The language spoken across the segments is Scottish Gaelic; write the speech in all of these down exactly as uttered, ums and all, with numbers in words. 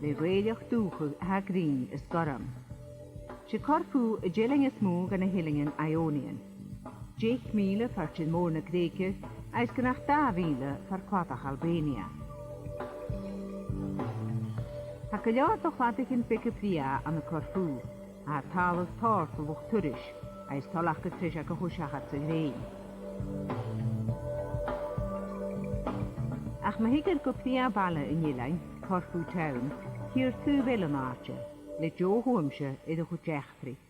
le rèiligeadh dùthchail a tha grinn is gorm. 'S e Corfu an t-eilean as motha de na h-Eileanan Ionian. Deich mìle far tìr-mòr na Grèige, agus gu nach dà mhìle far cladach Albania. Tha gu leòr de chladaichean beaga brèagha ann an Corfu, a tha a' tàladh tòrr do luchd-turais, agus toil aca treis aca a chur seachad sa ghrèin. Ach ma thig iad gu brèagha-bhaile an eilein, Corfu Town, tha iad taobh eile an àite, le deagh thuairimse air a' chuid eachdraidh.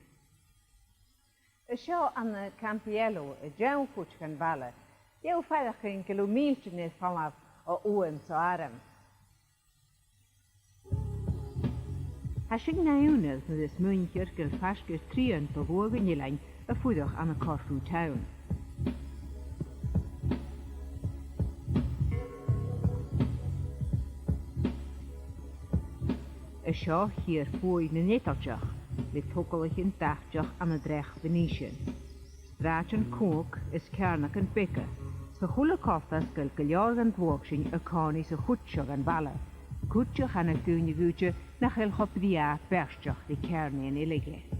Seo ann an Campiello, an t-seann chuid dhen bhaile, deagh fhaireachdainn gu bheil thu mìltean air falbh o fhuaim 's o arm. Tha sin na iongnadh nuair a smaoinichear gu bheil faisg air trian de luadh an eilein a' fuireach ann an Corfu Town. Seo tìr-fuaigh nan Eadaltach, le togalaichean dathte ann an dreach Venetian. Sràidean cumhang is ceàrnagan beaga, 's a h-uile coltas gu bheil gu leòr dhen luadh sin a' còmhnaidh sa chuid seo dhen bhaile, cuid a chanas daoine dhutsa nach eil cho brèagha beartach ri ceàrnaidhean eile dheth.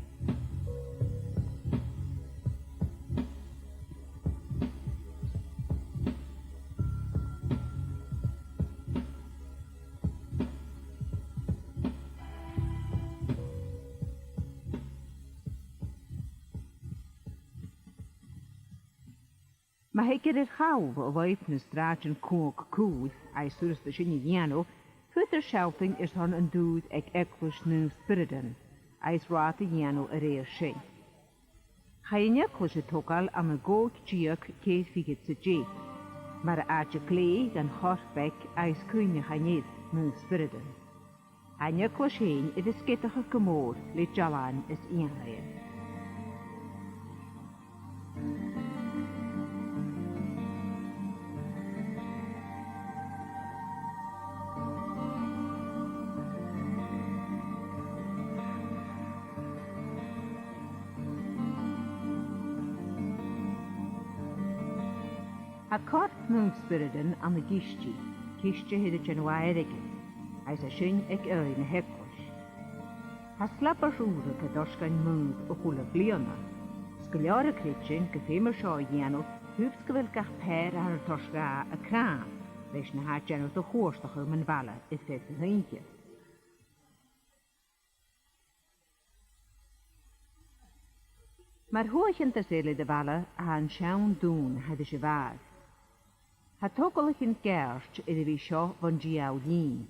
Ma thig iad air chall a lorg na sràidean cumhang cùil, agus furasta sin a dhèanamh, faodar sealltainn airson an dùir aig Eaglais Naomh Spiridon, agus rathad a dhèanamh a rèir sin. Chaidh an eaglais a thogail ann an còig deug ceithir fichead 's a deich, mar àite glèidhidh dhan chorp bheag agus cuimhneachan air Naomh Spiridon. Tha an eaglais fhèin air a sgeadachadh gu mòr le dealbhan is eanraichean. Tha corp Naomh Spiridon ann an ciste, ciste air an dearbh airgead, agus tha sin aig aghaidh na h-eaglais. Tha slabairt ùra ga toirt dhan mhuir a h-uile bliadhna, 's gu leòr a' creidsinn gu feum seo a dhèanamh, thuirt gu bheil gach pàir a tha air toirt dha a' crann, leis na tha a' dèanamh de chuairteachadh mun bhaile air feadh na h-oidhche. Mar thuathanaich eile dhen bhaile, tha an seann dùn thairis a' bhàigh. Tha togalaichean geàrd air a bhith seo bhon diabhal linn,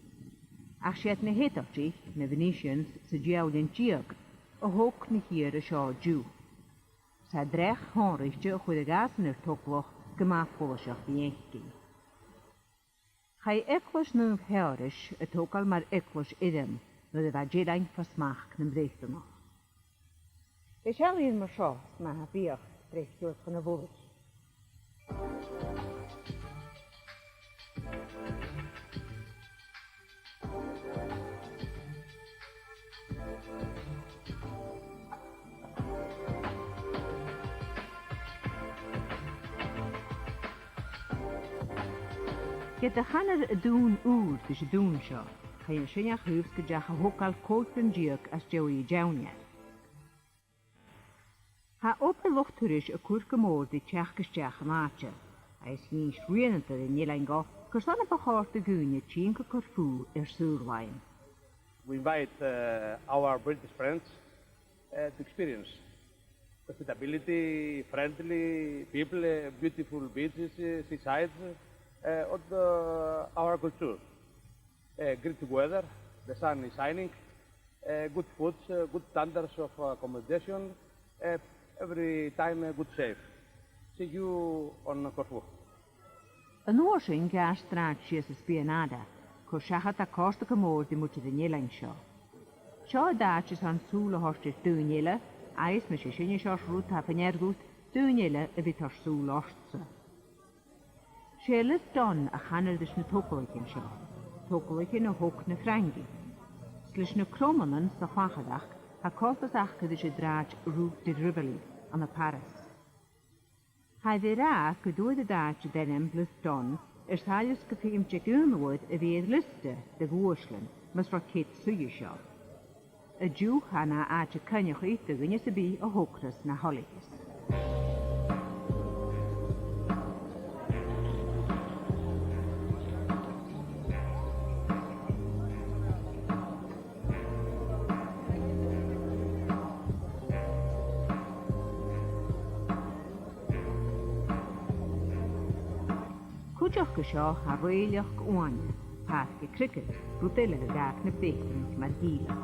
ach 's iad na h-Eadaltaich, na Venetians, san t-siathamh linn deug a thog na tìrean seo an-diugh. 'S e dreach shònraichte a chuir a dh'fhasan air togalach gu math follaiseach ri fhaicinn. Chaidh Eaglais Naomh Sheòrais a thogail mar eaglais fhoirm nuair a bha an t-eilean fo smachd nam Breatannach. Is seall air mar seo, 's mathaid a bhiodh, breith suas chun a' mhullaich. Ged a chanar an dùn ùr ris an dùn seo, chan eil sin ach shuidheachadh a thogail còig bliadhna deug às dèidh a' Downie. Tha obair luchd-turais a' cur gu mòr ri teachd a-steach an àite, agus dh'innis rianadair an eilein dhomh carson a bu chòir do dhaoine tighinn gu Corfu air saor-làithean. We invite, uh, our British friends, uh, to experience hospitality, friendly people, uh, beautiful beaches, uh, seasides, uh, and, uh, our culture. Uh, great weather, the sun is shining, uh, good foods, uh, good standards of, uh, accommodation, uh, every time, uh, good safe. See you on Corfu. An uair sin, gheàrr sràid sìos an Spianada, cur seachad a' chòsta gu mòr de mhuinntir an eilein seo. Seo an t-àite airson sùil a thoirt air daoine eile, agus mas e sin an seòrsa rud a tha fa-near dhut, daoine eile a bhith a' toirt sùil ortsa. 'S e Lisbonne a chanar ris na togalaichean seo, togalaichean a thog na Frangaich. 'S leis na cromanan 's a' chlacharachd, tha coltas aca ris an t-sràid Rue de Rivoli ann am Paras. Tha iad ag ràdh gun d' fhuair an t-àite an t-ainm Lisbonne air sàillibh 's gum feum aig aon uair a bhith air liosta de dh'uaislean, mus robh cead suidhe seo. An-diugh tha e na àite coinneachaidh do dhuine sam bith a thogras na thoilicheas. Cuideachd an seo tha rèiligeadh uaine, pàirc cricket, rud eile a dh'fhàg na Breatannaich mar dhìleab.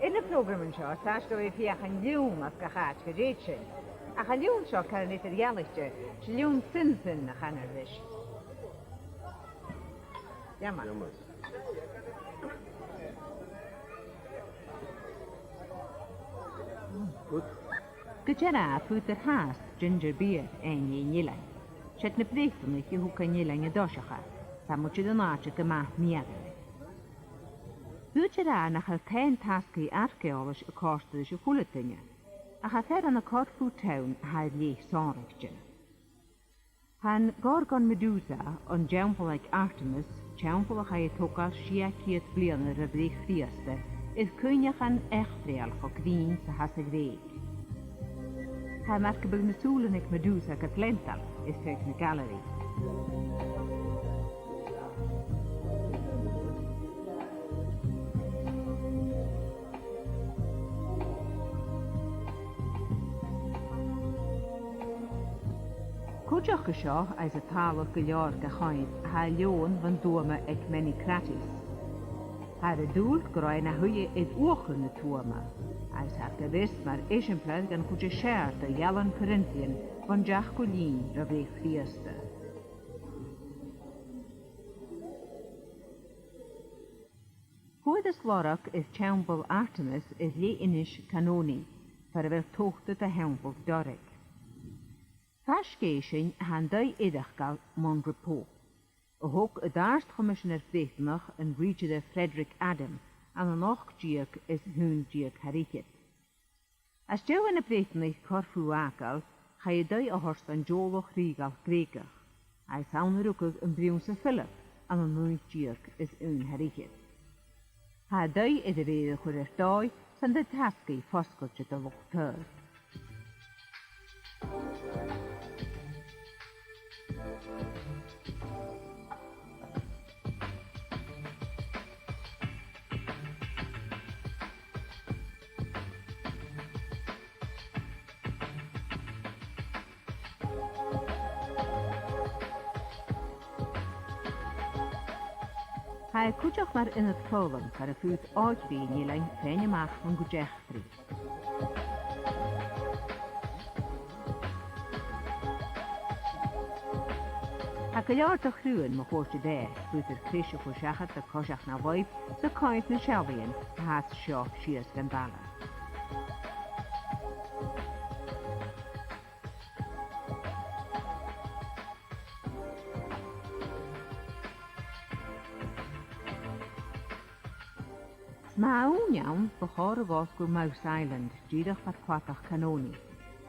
Air na prògraman seo, 's fheudar dhuibh feuchainn leann às gach àite gu rèidh sin. Ach an leann seo, caran eadar-dhealaichte, 's e leann Sinn Féin a chanar ris. Leann. Leann. Good. Gu dearbh, faodar fhathast ginger beer fhaighinn an eilein. 'S iad na Breatannaich a thug an eilean an toiseach e, 's tha muinntir an àite gu math mèathach. Faodar a ràdh nach eil taighean tasgaidh arc-eòlais a' còrdadh ris a h-uile duine, ach tha fearann à Corfu Town a tha air leth sònraichte. Tha an Gorgon Medusa, an teampall aig Artemis, teampall a chaidh a togail sia ceud bliadhna ro bhreith Chrìosda, air cuimhneachan eachdraidheil cho grinn 's a tha sa Ghrèig. Tha e mar gum biodh na sùilean aig Medusa gad leantail air feadh na gailearaidh. Cuideachd an seo, agus a' tàladh gu leòr ga choimhead, tha leòmhann bhon tuama aig Menecrates. Thathar an dùil gun robh e na shuidhe air uachdar na tuama, agus thathar ga mheas mar eisimpleir dhen chuid as fheàrr de dh'ealan Corinthian bhon deach gu linn ro bhreith Chrìosda. Fhuair an lorg air teampall Artemis air leth Innis Cannoni, far a bheil tobhta de theampall Doric. Faisg air sin tha an taigh eireachdail Mon Repos, a thog an t-Àrd-Choimiseanair Breatannach, an Rìghirear Frederick Adam, ann an ochd deug is aon deug thar fhichead. Às dèidh na Breatannaich Corfu fhàgail, chaidh an taigh a thoirt dhan teaghlach rìoghail Ghrèigeach, agus 's ann a rugadh am Prionnsa Philip ann an naoi deug is aon thar fhichead. Tha an taigh air a mhàr a chur air dòigh, 's ann do tasgaidh fosgailte do luchd-adhair. Tha e cuideachd mar ionad foghlam far am faod òigridh an eilein faighinn a-mach mun cuid eachdraidh. Tha gu leòr de chraobhan mun cuairt air, 's faodar greis a chur seachad do choiseachd na lùib 's a' coimhead na seallaidhean a tha seo sìos dhan bhaile. 'S ma tha ùine ann, bu chòir a dhol gu Mouse Island, dìreach far cladach Cannoni.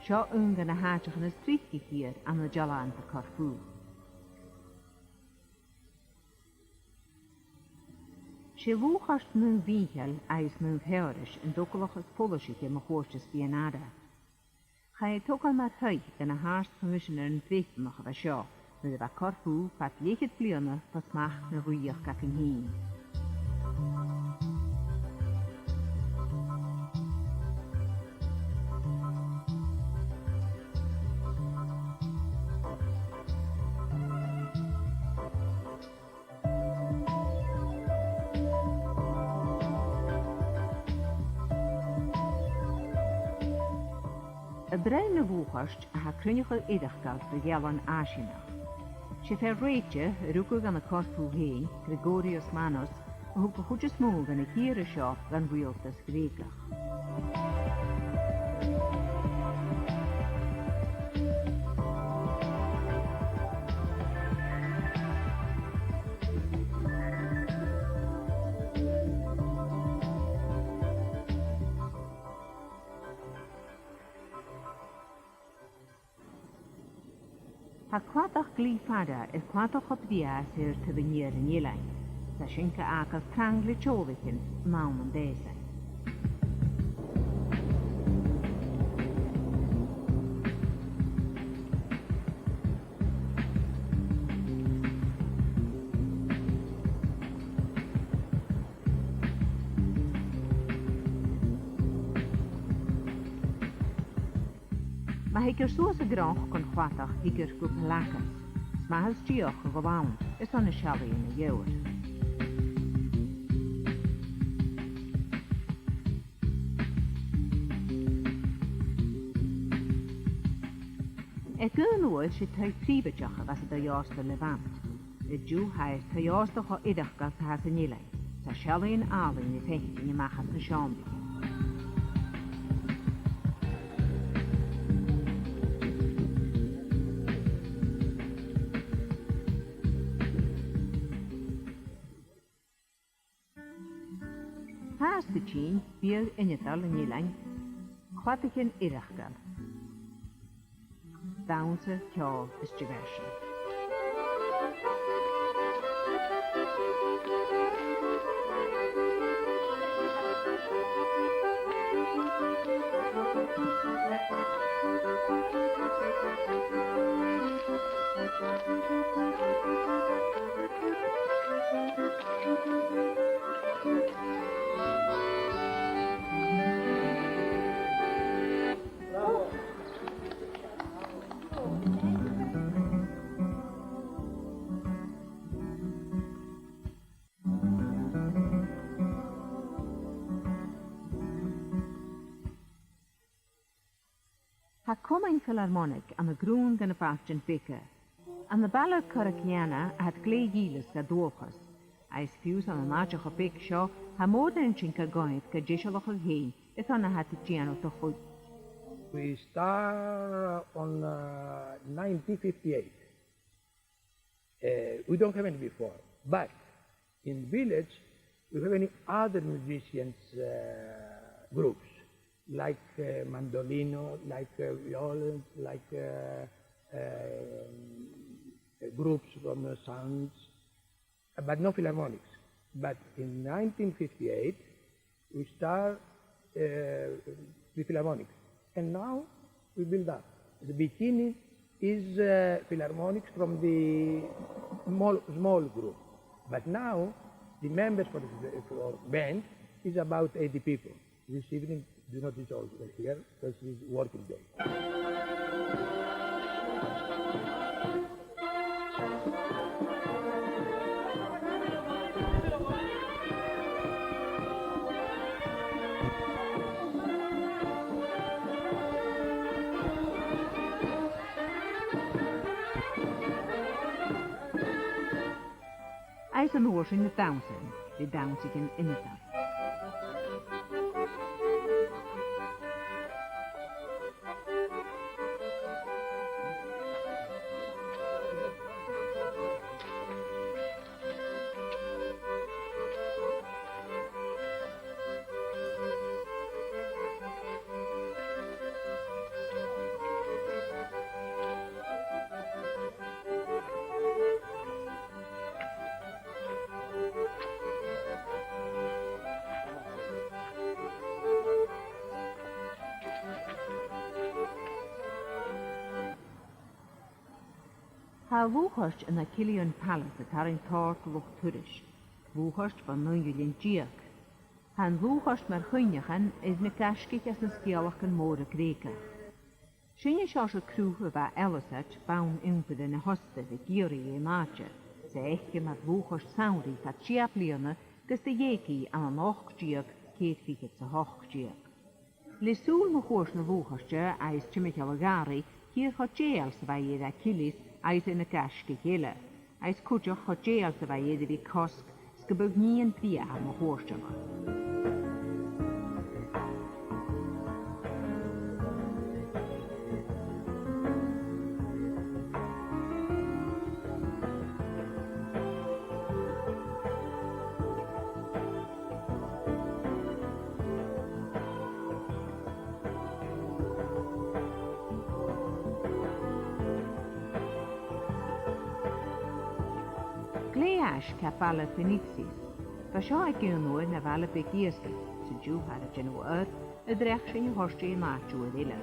Seo aon de na h-àiteachan as trice a chì thu ann an dealbhan de Corfu. 'S e lùchairt naomh Mhìcheil agus naomh Theòrais an togalach as follaiseach mun cuairt as fhianais. Chaidh a togail mar thaigh dha na h-Àrd-Choimiseanairean Breatannach a bha seo, nuair a bha Corfu fad leth-cheud bliadhna fo smachd na rìoghachd againn fhìn. Am broinn na lùchairt a tha a' cruinneachadh eireachdail do dh'ealan Àisianach. 'S e fear-rèite a rugadh ann an Corfu fhèin, Gregorius Manos, a thug a' chuid as motha dhen a' chìr seo dhan riaghaltas Ghrèigeach. Tha cladach glè fhada air cladach a' bhàigh às aonais an iar an eilein. Tha sin ga fhàgail trang le teaghlaichean ann an dèidh sin. Ma thig thu suas a' ghnothach chun cladach, thig thu gu Palagas. 'S math as deoch a dhol ann, airson na seallaidhean a gheibhear. Aig aon uair 's e taigh prìobhaideach a bh' anns an taigh-òsta Levant. An-diugh tha e taigh-òsta cho eireachdail 's a tha san eilean. Tha seallaidhean àlainn ri faicinn a-mach às na seòmraichean. Tha sinn a' tighinn, biadh ionadail an eilein, cladaichean eireachdail. Dannsa, ceòl is diversion. Tha Comann Philharmonic ann an grunn de na bailtean beaga. Ann am baile Corigliano a tha iad glè dhìleas dha dualchas, agus fiù 's ann an àiteachan beag seo, tha mòran den sin ga ghabhail gu deisealachadh fhèin airson na tha iad a' dèanamh do chluich. We start on, uh, nineteen fifty-eight. Uh, we don't have any before, but in village we have any other musicians, uh, groups, like, uh, mandolino, like, uh, violin, like, uh, um, groups from the sounds, but no philharmonics. But in nineteen fifty-eight, we start, uh, with philharmonics. And now we build up. The beginning is, uh, philharmonics from the small, small group. But now the members for the, for band is about eighty people. This evening do not reach all here, because it is working day. Agus an uair sin na dannsaichean, le dannsaichean ionadail. Tha lùchairt ann an Killian Palace a' tarraing tòrr do luchd-turais, lùchairt bhon naoidheamh linn deug. Tha an lùchairt mar chuimhneachan air na gaisgich anns na sgeulachdan mòra Greugach. Sin an seòrsa cruth a bha Elisabeth, bann-iompuirean a thòisich ag iarraidh dhan àite, 's a dh'fhaicinn mar lùchairt samhraidh fad sia bliadhna gus do dh'eug i ann an ochd deug ceithir fichead 's a h-ochd deug. Le sùil mun cuairt na lùchairte agus timcheall a' ghàrraidh, tha i cho dèidheil 's a bha i air a' Killies agus air na gaisgich eile, agus cuideachd cho dèidheil 's a bha i air a bhith cosg 's gum biodh nighean brèagha mun cuairt oirre. Dè air ais gu Baile Benitez? Bha seo aig aon uair na baile beag iasgair, 's an-diugh tha e air a dhèanamh oir a dh'fheuch sinn a thoirt dhan àite uair eile.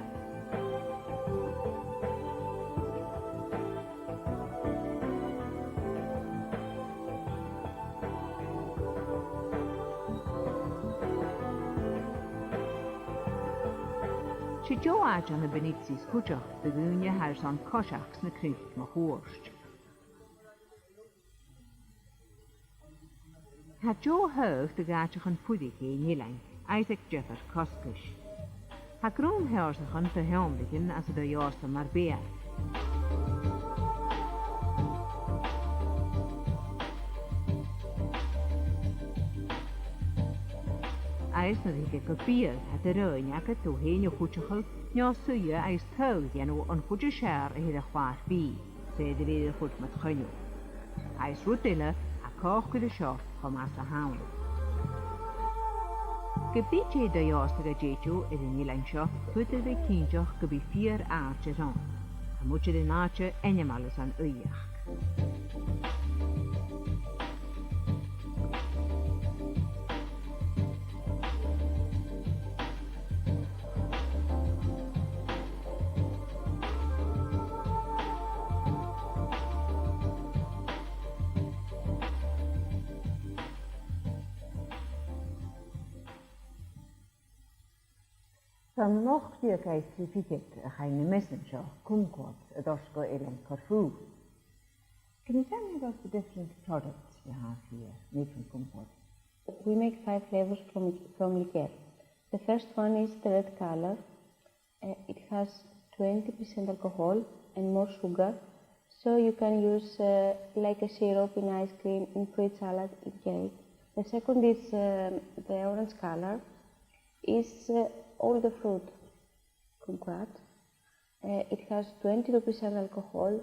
'S e deagh àite ann am Benitez cuideachd do dhaoine a tha airson coiseachd sna cnuic mun cuairt. Tha deagh thaghadh de dh'àiteachan fuirich air an eilean, agus aig diofar cosgais. Tha grunn sheòrsachan de sheann-fhighean anns an taigh-òsta mar bhiadh. Agus nuair a thig gu biadh, tha do roghainn agad thu fhèin a chuideachadh, no suidhe agus taghadh a dhèanamh on chuid as fheàrr a th' air a' chlàr-bìdh, 's e do bhith a' cur mud choinneamh. Agus rud eile, tha còcairean an seo cho math 's a th' ann. Ge bith dè an taigh-òsta a dh'fheumas tu air an eilean seo, faodaidh tu bhith cinnteach gum bi fìor àite ann. Tha muinntir an àite ainmeil airson aoigheachd. 'S ann an ochd deug agus trì fichead a chaidh na measan seo, kumquat, a thoirt gu eilean Corfu. Can you tell me about the different products you have here made from kumquat? We make five flavors from, from liqueur. The first one is the red color. Uh, it has twenty percent alcohol and more sugar, so you can use, uh, like a syrup in ice cream, in fruit salad, in cake. The second is, um, the orange color. Is, uh, all the fruit kumquat. Uh, it has twenty-two percent alcohol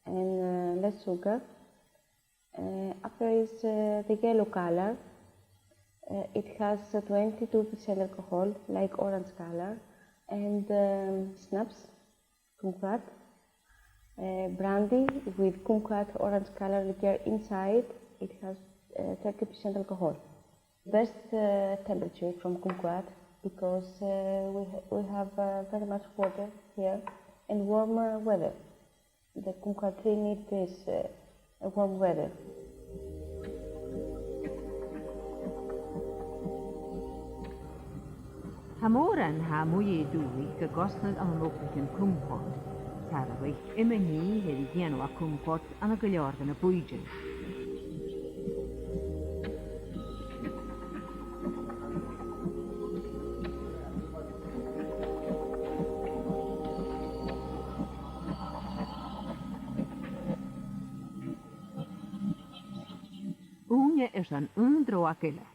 and, uh, less sugar. Uh, after is, uh, the yellow color. Uh, it has, uh, twenty-two percent alcohol, like orange color, and, um, schnapps, kumquat. Uh, brandy with kumquat orange color liqueur inside. It has, uh, thirty percent alcohol. Best, uh, temperature from kumquat because, uh, we ha-, we have, uh, very much water here and warm, uh, weather. The kumquat tree need this, uh, warm weather. Tha mòran tha a' mhuinntir dùthaich a' cosnadh ann an obraichean kumquat. Tha iad a' faighinn iomadh nì air a dhèanamh à kumquat ann an gu leòr de na bùithtean. Ùine airson aon dreuchd eile.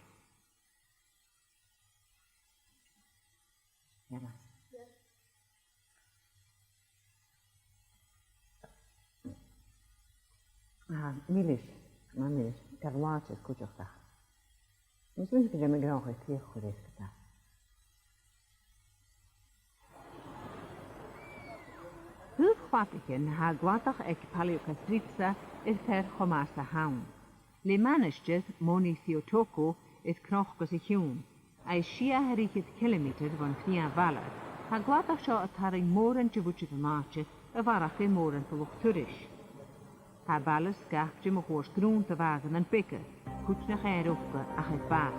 Aha, milis. Math milis. Car làidir cuideachd. Mus mi gu dè mi gnochaidh tìoch chuir is gata. Thaobh chladaichean, tha an cladach aig Paleokastritsa air fear cho math 's a th' ann. Le mainistir, Moni Siotoko, air cnoc os a chionn, agus sia air fhichead cilemeatair bhon fhìon-bhaile, tha an cladach seo a' tarraing mòran de bhuidsean an àite a bharrachd air mòran de luchd-turais. Tha am baile sgapte mu chuairt grunn de bhàganan beaga, cuid nach eil air fhàgail ach air bàs.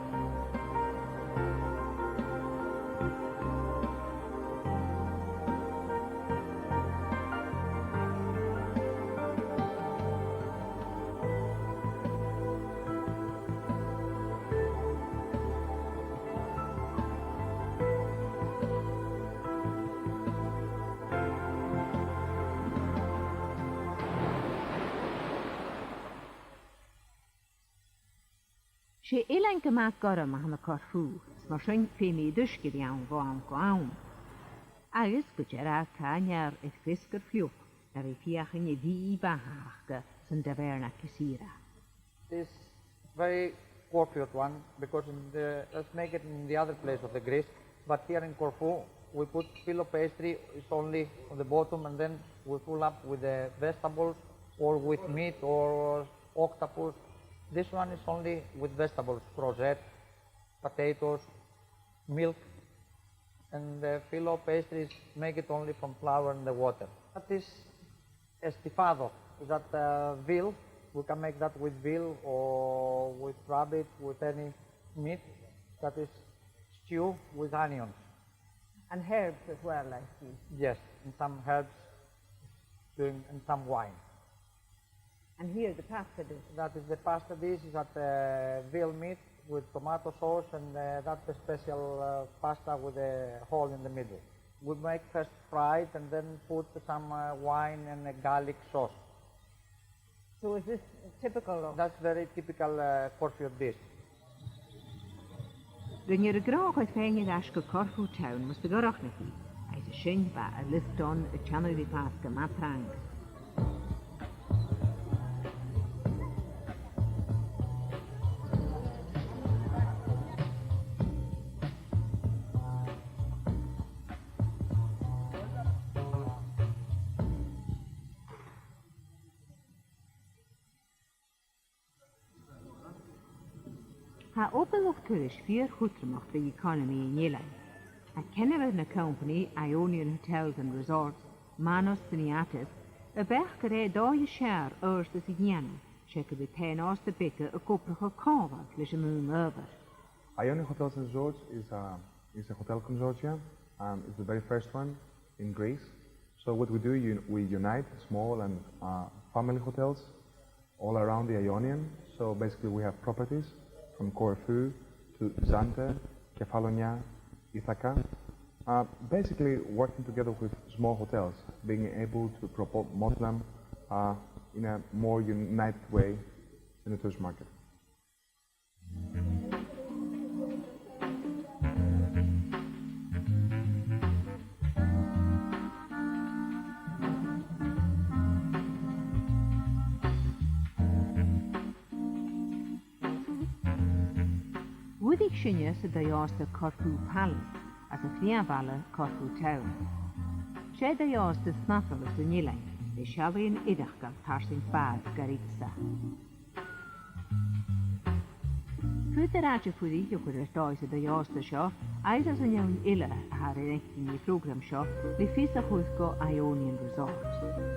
Is e eilean gu math gorm a th' ann an Corfu, is mar sin feumaidh uisge a bhith ann bho àm gu àm. Agus gu dearbh, chan eil e air feasgar fliuch, a bhith a' feuchainn a bhith a' bhàthadh aca san Taverna Kisira. This very Corfu one, because in the, let's make it in the other place of the Greece, but here in Corfu, we put pillow pastry, it's only on the bottom, and then we fill up with the vegetables or with meat or octopus. This one is only with vegetables, crozet, potatoes, milk, and the filo pastries make it only from flour and the water. That is estofado, is that, uh, veal. We can make that with veal or with rabbit, with any meat that is stew with onions. And herbs as well, I see. Yes, and some herbs doing, and some wine. And here the pasta dish. That is the pasta dish, is that, uh, veal meat with tomato sauce, and, uh, that's the special, uh, pasta with a hole in the middle. We make first fry it and then put some, uh, wine and a garlic sauce. So is this typical of... That's very typical, uh, Corfu dish. Rinn iad gràdh a' faighinn air ais gu Corfu Town mus do dh'fhuirich iad, agus an sin bha an liosta ann a' teannadh ri Pàsca math trang. Tha obair luchd-turais fìor chudromach do economy an eilein. Tha ceannard na companaidh Ionian Hotels and Resorts, Manos Siniatis, a' beachdachadh gur e dòigh as fheàrr adhartas a dhèanamh, 's e gum bi taighean-òsta beaga ag obrachadh còmhla leis an aon adhbhar. Ionian Hotels and Resorts is a, is a hotel consortia. Um, it's the very first one in Greece. So what we do, you, we unite small and, uh, family hotels all around the Ionian. So basically we have properties from Corfu to Zante, Kefalonia, Ithaka. Uh, basically working together with small hotels, being able to promote them, uh, in a more united way in the tourist market. Bhuail sinne san taigh-òsta Corfu Palace, anns a' phrìomh bhaile Corfu Town. 'S e an taigh-òsta as fhaisge san eilean, le seallaidhean eireachdail tarsainn bàrr Goritsa. Faodaidh sibh fuireach a chur air dòigh san taigh-òsta seo, agus anns an fheadhainn eile a tha air fhaicinn air a' phrògram seo, le fios a chur gu Ionian Resort.